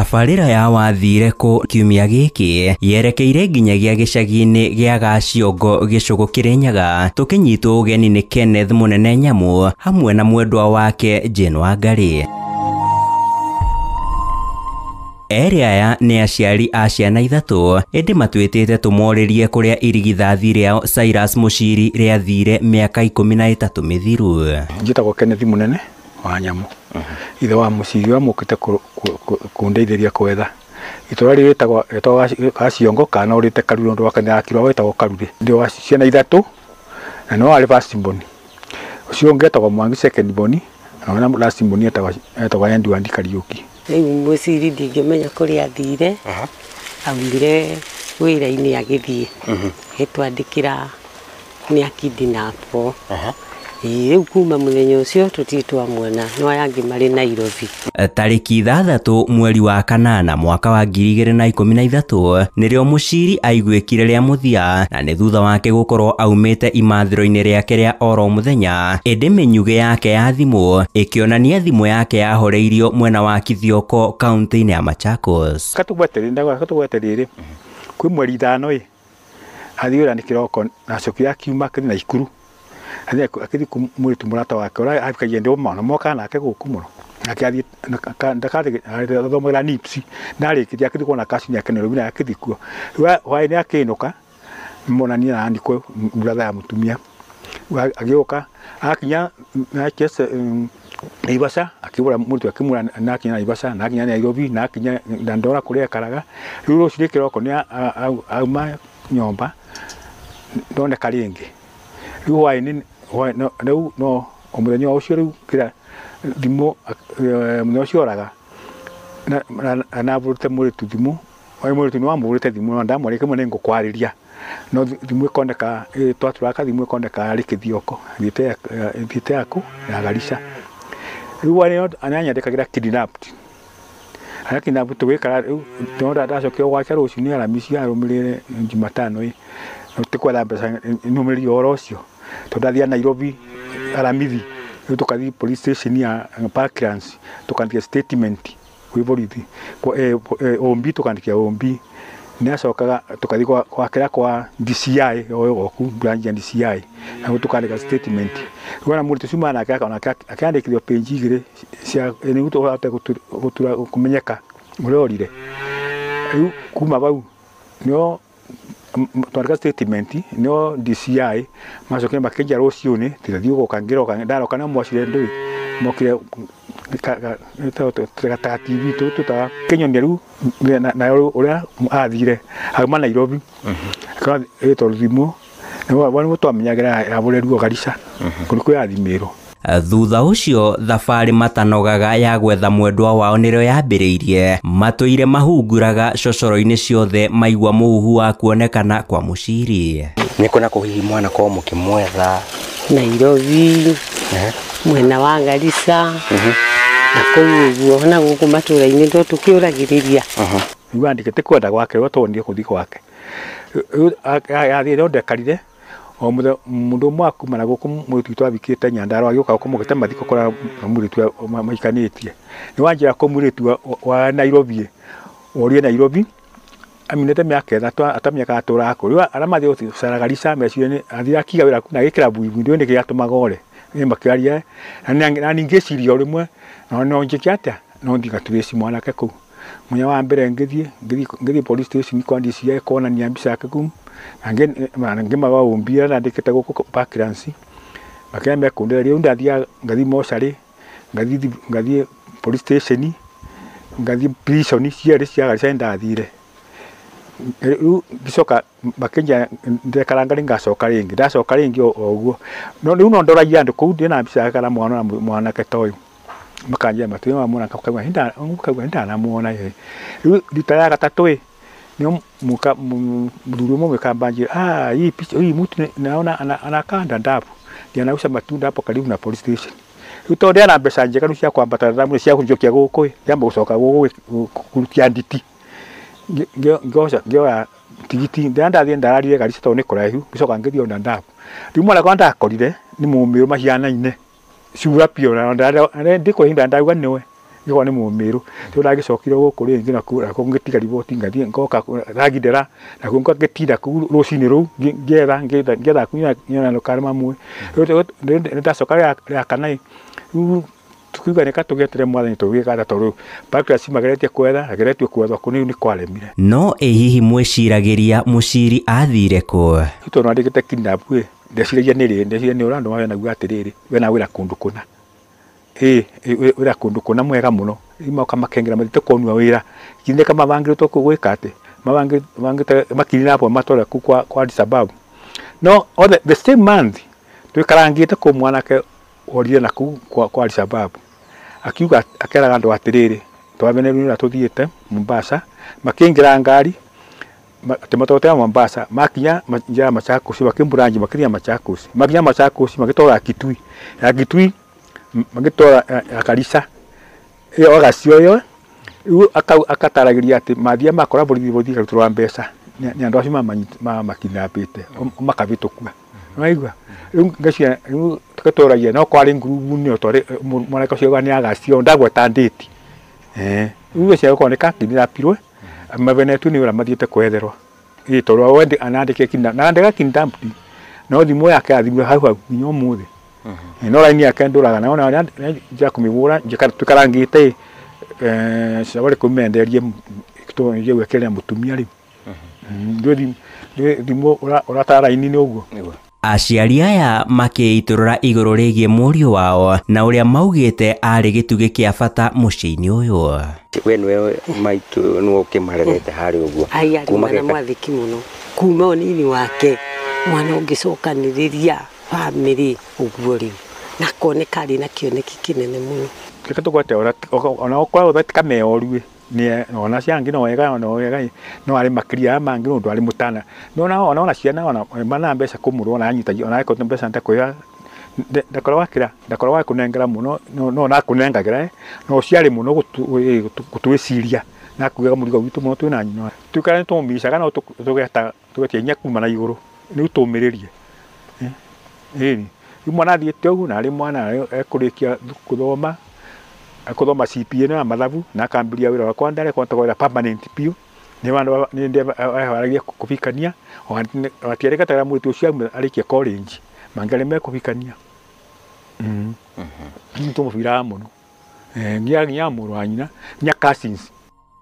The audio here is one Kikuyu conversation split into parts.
Tabarĩra ya wathire kũ kiumia gĩkĩ yerekeire nginyagia gĩcagi-inĩ gĩa Gaciongo gĩcũgũ Kĩrĩnyaga tũkĩnyitwo ũgeni nĩ Kenneth Mũnene Nyamu hamwe na mwendwa wake Jane Wangari. Erĩ aya nĩ aciari a ciana ithatũ ĩndĩ matwĩtĩte tũmorĩrie kũrĩa irigithathi rĩao Cyrus Muchiri rĩathire mĩaka 13 mĩthiru. Njĩtagwo Kenneth Mũnene wa Nyamu, ithe wa Muchiri wa mũkĩte kũndeithĩria kwetha itũra rĩtagwo Gaciongo kana ũrĩte Karure ũndũ wa kanitha wetagwo Karure. Ndĩ wa ciana ithatũ na no arĩ first born, ũcio ũngĩ etagwo Mwangi second born na last born etagwo Edward Kariuki. Rĩu Muchiri ndingĩmenya kũrĩa athire, aumire wĩra-inĩ agĩthiĩ ĩtwandĩkĩra nĩ akidnapwo. Rĩu kuma mũthenya ũcio tũtirĩ twamuona, no aya angĩ marĩ Nairobi. Tarĩki 6 mweri wa kanana mwaka wa 2013 nĩrĩo Muchiri aiguĩkire rĩa mũthia na nĩ thutha wake gũkorwo aumĩte imathĩro-inĩ rĩake rĩa oro mũthenya ĩndĩ mĩnyugĩ yake ya thimũ ĩkĩonania thimũ yake yahoreirio mwena wa Kithioko kaunti-inĩ ya Machakos. Katũgwete rĩrĩ kwĩ mweri 5 ĩ athiĩ wĩra nĩ kĩroko na acokire akiuma akĩthiĩ Naikuru akĩthiĩ mũirĩtu mũrata wake ũrĩa ahikagia ndĩ mũno mokaga nake gũkũ mũno akĩathiĩ ndakathomagĩra NIPS ndarĩkĩtie akĩthiĩ kuona cousin yake Nairobi na akĩthiĩ kuo. Rĩu hwaĩ-inĩ akĩinũka monania na Aniko brother ya mũtumia agĩũka akinya Naivasha akĩgũra mũirĩtu akĩmwĩra na akinya Naivasha na akinya Nairobi na akinya Dandora kũrĩa ekaraga. Rĩu rũcinĩ kĩroko nĩ auma nyũmba ndoneka rĩngĩ. Rĩu hwaĩ-inĩ rĩu no mũthenya ũcio rĩu kĩra thimũ mũthenya ũcio oraga anabũrĩte mũirĩtu thimũ mũirĩtu nĩ wamũhũrĩte thimũ no ndamwarĩria kĩmwe nĩ ngũkwarĩria no thimũ ĩkoneka twatũraka thimũ ĩkoneka arĩ Kĩthioko thiĩte yaku ya Garissa. Rĩu hwaĩ-inĩ ananyandĩkagĩra kidnapped ana kidnapped tũgĩikara rĩu no ndacokire gwake rũcinĩ Aramisi arũmĩrĩire Jumatano ĩ tũkwetha mbeca nũmĩrĩrie ũhoro ũcio tondũ ndathiĩ Nairobi Aramithi rĩu tũkathiĩ police station ya Parklands tũkandĩka statement kwĩ borithi OMB tũkandĩkia OMB nĩacokaga tũkathiĩ gwakĩra kwa DCI gũkũ branch ya DCI na tũkandĩka statement. Rĩu ona mũirĩtu ũcio nake akĩandĩkithio page 2 cia nĩguo tũhote gũtura kũmenyeka ũrĩa orire. Rĩu kuma bau nĩo twandĩka statement nĩo DCI macokire makĩnjĩra rũciũ-inĩ tũthiĩ gũka ngĩroka ndaroka na mwacire ndũĩ mokire ta TV tũtaga kĩnyonia rĩu na ũrĩa athire auma Nairobi ĩtwo thimũ nĩguo twamenyagĩra yabũrĩruo Garissa kũrĩ kwĩ yathimĩrwo. Thutha ũcio thabarĩ matanogaga ya gwetha mwendwa wao nĩrĩo yambĩrĩirie matũire mahunguraga cocoro-inĩ ciothe maigua mũhuhu wa kuonekana kwa Muchiri. Nĩ kũ na kũ hihi mwana korwo mũkĩmwetha? Nairobi mwena wa Garissa na kũu ũguo na gũkũ matũra-inĩ ndo tũkĩũragĩrĩria. Rĩu andĩkĩte kwenda gwake rĩu twonire kũthiĩ gwake rĩu athiĩ no ndekarire o mũndũ ũmwe akuma na gũkũ mũirĩtu witũ athikĩte Nyandarũa agĩũka gũkũ mathiko kũrĩa mũirĩtu maikanĩtie nĩ wanjĩra kũ mũirĩtu wa Nairobi orie Nairobi aminĩte mĩaka 3 atamenyekaga atũraga kũ rĩu arĩa mathiĩ gũcera Garissa meciria athiĩ akiga wĩra na agĩkĩra buibui ndũĩ nĩkĩ gĩatũmaga ore nĩ makĩaria na ningĩciria o rĩmwe no njĩke atĩa no thiĩ ngatũrĩci mwanake kũu. Mũthenya wa mbere ngĩthiĩ police station kwa DCI kuonania mbica yake kũu na ngĩmaga ũmbi arĩa ndandĩkĩte gũkũ Parklands makĩra mekũndĩra. Rĩu ndathiaga ngathiĩ mocarĩ ngathiĩ police station ngathiĩ prison cierĩ cia Garissa nĩndathire. Rĩu ngĩcoka makĩnjĩra ndekaranga ngacoka rĩngĩ ndacoka rĩngĩ o ũguo no rĩu no ndoragia andũ kũu ndĩna mbica yake kana mwana mwanake ta ũyũ makanjĩra matũĩ mamuona kaigua ndanamuona. Rĩu rita rĩa gatatũ ĩ nĩo mũthuri ũmwe mwĩkamba anjĩra ah hii picha hii mtu naona anakaa Dadaab ndiye anauza matunda hapo karibu na police station. Rĩu tondũ ndĩana mbeca njega rĩu cia kwambata Dadaab cia kũnjokia gũkũ ĩ ndĩamba gũcoka gũkũ kũrutia nditi ngĩoya tigiti ndathiĩ ndararire Garissa tondũ nĩ kũraihu ngĩcoka ngĩthiĩ o Dadaab. Rĩu mwana wakwa ndakorire nĩ mũmĩrũ mahianaine cura biũ na ndikũhinda ndauga nĩwe Gĩkorwo nĩ mũmĩrũ rĩu ndagĩcokire gũkũ rĩngĩ nakuo ngĩtiga riboti ngathiĩ ngoka Ragindera nakuo ngĩtinda kũu rũcinĩ rũu ngĩetha kunyona ndũkarĩ mamwe. Rĩu nĩndacoka rĩa kana rĩu tukiuga nĩka tũgĩetere mwathani tũgĩka tondũ Pancras mageretie kwetha ageretie kwetha kũ nĩ kwaremire. No ĩ hihi mwĩciragĩria Mũciri athire kũ? Tondũ andĩkĩte kidnap ĩ ndeciragia nĩ rĩ ndeciragia nĩ ũrĩa andũ mawenaguo atĩrĩrĩ wena wĩra kũndũ kũna ĩ wĩra kũndũ kũna mwega mũno moka makengera mathiĩte kuonua wĩra kinya kama mabangĩtwo gwĩka atĩ mabangĩte makirina hapo matwara kũ kwa Addis Ababa. No the same month twikarangĩte kũ mwanake orire na kũ kwa Addis Ababa akiuga akeraga andũ atĩrĩrĩ twamenerwo tũthiĩte Mombasa makĩingĩra ngari atĩ matwara Mombasa makinya njĩra ya Machakos makĩmburanji makinya Machakos makinya Machakos magĩtwara Kitui ya Kitui magĩtwara ya Karisa ĩyo agacioyo rĩu akataragĩria atĩ mathia makora borithi borithi karutũrwa mbeca nĩ andũ acio mamakinapĩte makabĩtũkua waigua rĩu ngacia rĩu tũgatũragia no kwarĩ ngurubu nĩ twarĩ mwanake ũcio nĩ agacio ndagweta ndĩti rĩu gacia gũkorwo nĩ kakinapirwe mavenetu nĩ ũrĩa mathiĩte kwetherwo ĩ tondũ wende anandĩke kina na andĩka kidnapped no thimũ yake athimũ hau hau nginya ũmũthĩ no raini yake ndũraga na ona nja kũmĩgũra tũkarangĩte sabarĩ kũmenderie gwĩkĩrĩra mũtumia rĩu ndũĩ thimũ ũratara raini nĩ ũguo. Aciari aya makĩitũrũra igũrũ rĩgiĩ mũriũ wao na ũrĩa maugĩte arĩ gĩtugĩ kĩa bata mũciĩ-inĩ ũyũ. We nĩwe maitũ nĩwe ũkĩmarerete harĩ ũguo. Ai arĩ mwana mwathĩki mũno kuma ũnini wake mwana ũngĩcokanĩrĩria bamĩrĩ ũguo rĩu na koneka arĩ na kĩoneki kĩnene mũno. Reke tũgwete ona okorwo ti kameoru ĩ ona cia angĩ no wega no wega no arĩ makĩria ya mangĩ nĩ ũndũ arĩ mũtana no ona ciana ona mana mbeca kũmũrwo ona anyitagia ona angĩkorwo mbeca ndakwĩra ndakorwo akĩra ndakorwo akũnengera mũno no nakũnengagĩra no ciarĩ mũno gũtwĩciria na kugaga mũrigo witũ mũno twĩna nyina tuikara nĩtũmĩcaga no tũgetia hinya kuma na igũrũ nĩ ũtũmĩrĩrie ĩni rĩu mwana athiĩte ũguo na arĩ mwana ekũrĩkia gũthoma akuthoma CPA na mathabu na akambiria wĩra wakwa ndare kwa wĩra permanent piũ nĩ wandu nĩ aharagia kũbikania atiarĩkataga mũirĩtu ũcio arĩkie college mangĩarĩ mekũbikania tũmũbiraga mũno nginya mũrũ wa nyina nginya cousins.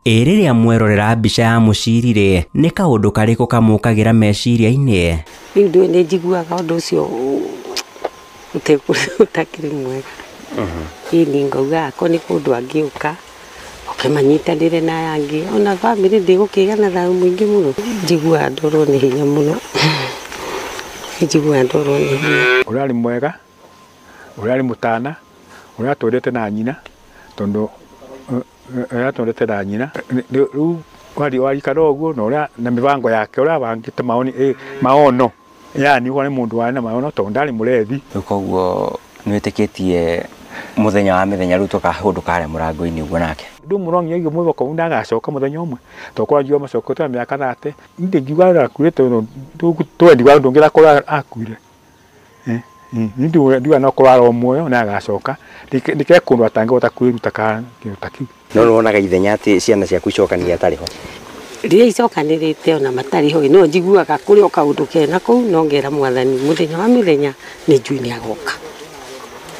Ĩ rĩrĩa mwerorera mbica ya Mũciri rĩ nĩ kaũndũ karĩkũ kamũkagĩra meciria-inĩ? Rĩu ndũĩ nĩ njiguaga ũndũ ũcio ũtakĩrĩ mwega. Ĩni ngauga ako nĩ kũndũ angĩũka oke manyitanĩre na aya angĩ ona bamĩrĩ ndĩgũkĩgĩa na thayũ mũingĩ mũno. Njiguaga ndorwo nĩ hinya mũno njiguaga ndorwo nĩ hinya. Ũrĩa arĩ mwega ũrĩa arĩ mũtana ũrĩa atũrĩte na nyina tondũ ũrĩa atũrĩte na nyina rĩu warikara ũguo na ũrĩa na mĩbango yake ũrĩa abangĩte maoni maono yani ũguo nĩ mũndũ warĩ na maono tondũ ndarĩ mũrethi. Rĩu koguo nĩwĩtĩkĩtie mũthenya wa mĩthenya rĩu tũkahũndũ karĩa mũrango-inĩ ũguo nake ndũ mũno nginyagia mwĩhoko ũyũ ndagacoka mũthenya ũmwe tondũ njigua macokete na mĩaka 30 ndingiuga akuĩte twendiga ndũngĩra akuire ndiuga no korwo aro muoyo na agacoka ndike kũndũ atangĩhota kwĩruta kĩndũ ta kĩu. No nĩwonaga ithenya atĩ ciana ciaku icokanĩrĩire atarĩ ho? Rĩrĩa icokanĩrĩte ona matarĩ ho no njiguaga kũrĩ o kaũndũ kena kũu no ngera mwathani mũthenya wa mĩthenya nĩ njũĩ nĩ agoka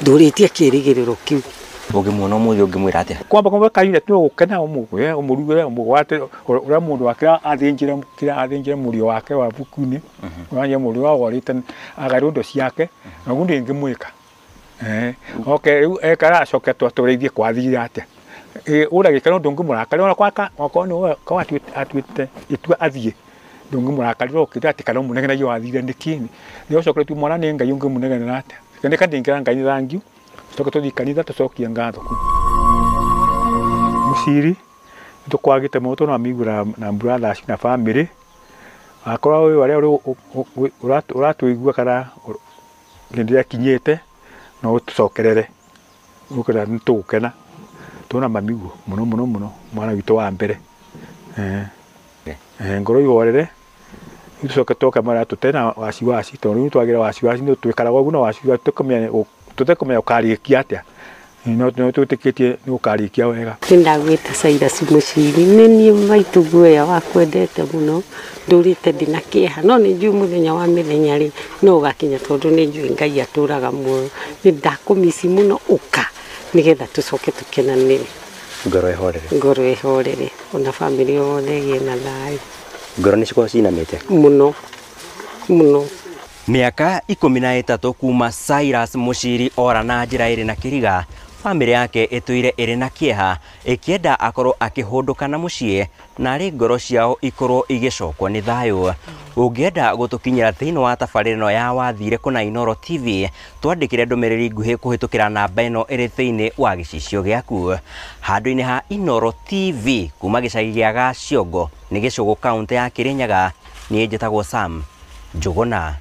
ndũrĩtie kĩrĩgĩrĩro kĩu. Ũngĩmuona ũmũthĩ ũngĩmwĩra atĩa? Kwamba kwamba kahinda no gũkena ũmũgwe ũmũrugĩre ũmũgwate ũrĩa mũndũ wake athĩnjire kĩrĩa athĩnjire mũriũ wake wa buku-inĩ ũrĩa mũriũ wagwarĩte agairwo indo ciake na ũguo ndĩngĩmwĩka okay rĩu ekara acoke twatũrĩithie kwathire atĩa ũragĩkena ndũngĩmũrakarĩra ona kwaka okorwo nĩ korwo atuĩte itua athiĩ ndũngĩmũrakarĩra ũkĩte atĩ kana ũmũnegenagia wathire nĩkĩ nĩ ũcokeretie mwana nĩ Ngai ũngĩmũnegenera atĩa nĩka ndingĩra Ngai thangiũ tũcoke tũthiĩ kanitha tũcokie ngatho kũu. Mũciri nĩtũkwagĩte mũno tondũ amĩigua na brothers na family akorwo ũyũ arĩa ũratũigua kana hĩndĩ ĩrĩa akinyĩte no ũtũcokerere ũkĩra nĩtũgũkena tũna mamiguo mũno mũno mũno mwana witũ wa mbere ngoro ihorere tũcoke tũke mara tũte na wasiwasi tondũ rĩu twagĩra wasiwasi nĩ twĩkaraga ũguo na wasiwasi tũtekũmenya ũkarĩkia atĩa. No twĩtĩkĩtie nĩ gũkarĩkia wega. Ndagwĩta Cyrus Muchiri, nĩ niĩ maitũ guoya wakwendete mũno, ndũrĩte ndĩna kĩeha, no nĩ njũĩ mũthenya wa mĩthenya rĩ no ũgakinya, tondũ nĩ njũĩ Ngai atũraga muoyo. Nĩ ndakũmici mũno, ũka nĩgetha tũcoke tũkenanĩre. Ngoro ĩhorere. Ngoro ĩhorere, ona bamĩrĩ yothe ĩgĩe na thayũ. Ngoro nĩ cikoragwo cinamĩte mũno mũno. Mĩaka 13 kuma Cyrus Muchiri ora na njĩra ĩrĩ na kĩriga, bamĩrĩ yake ĩtũire ĩrĩ na kĩeha, ĩkĩenda akorwo akĩhũndũka na mũciĩ na arĩ ngoro ciao ikorwo igĩcokwo nĩ thayũ. Ũngĩenda gũtũkinyĩra thĩinĩ wa tabarĩra ĩno ya Wathire Kũna Inooro TV, twandĩkĩre ndũmĩrĩri nguhĩ kũhĩtũkĩra namba ĩno ĩrĩ thĩinĩ wa gĩcicio gĩaku. Handũ-inĩ ha Inooro TV kuma gĩcagi gĩa Gaciongo nĩ Gĩcũgũ kaũntĩ ya Kĩrĩnyaga, niĩ njĩtagwo Sam Njũgũna.